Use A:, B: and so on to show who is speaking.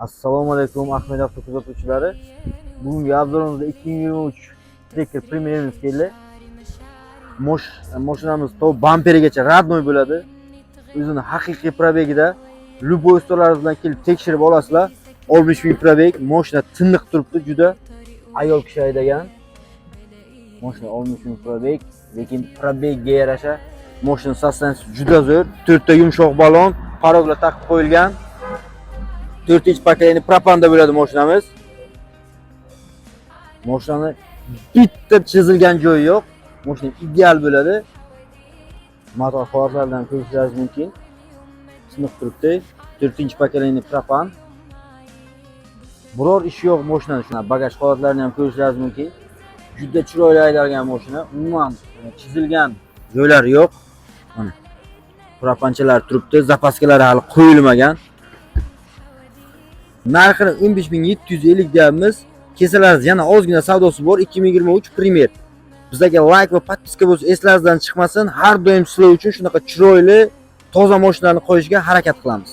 A: Assalomu alaykum, Ahmed Avto kuzatuvchilari. Bugungi обзор imizda 2023 Tracker Premierimiz keldi. Mashinamiz to bamperigacha родной bo'ladi. O'zini haqiqiy пробег ida, любой ustalar bilan kelib tekshirib olasizlar. 60 ming пробег, mashina tiniq turibdi juda. Ayol kishi haydagan. Mashina 60 ming пробег, lekin пробег ga yarasha mashina состояние si juda zo'r. To'rtta yumshoq balon, порог lar taqib qo'yilgan. To'rtinchi поколение propanda bo'ladi mashinamiz. Mashinani bitta chizilgan joyi yo'q. Mashina ideal bo'ladi. Motor holatlaridan ko'rishingiz mumkin. Tiniq turibdi. To'rtinchi поколение propan. Biror ishi yo'q mashinani. Shuna bagaj holatlarini ham ko'rishingiz mumkin. Juda chiroyli haydalgan mashina. Umuman chizilgan joylari yo'q. Mana propanchalar turibdi, запаска lari hali qo'yilmagan. Narxini 15 750 deyapmiz. Kelsalar yana ozgina savdosi bor. 2023 Premier. Bizlarga layk va подписка bo'lsa, eslaringizdan chiqmasin. Har doim sizlar uchun shunaqa chiroyli, toza mashinalarni qo'yishga harakat qilamiz.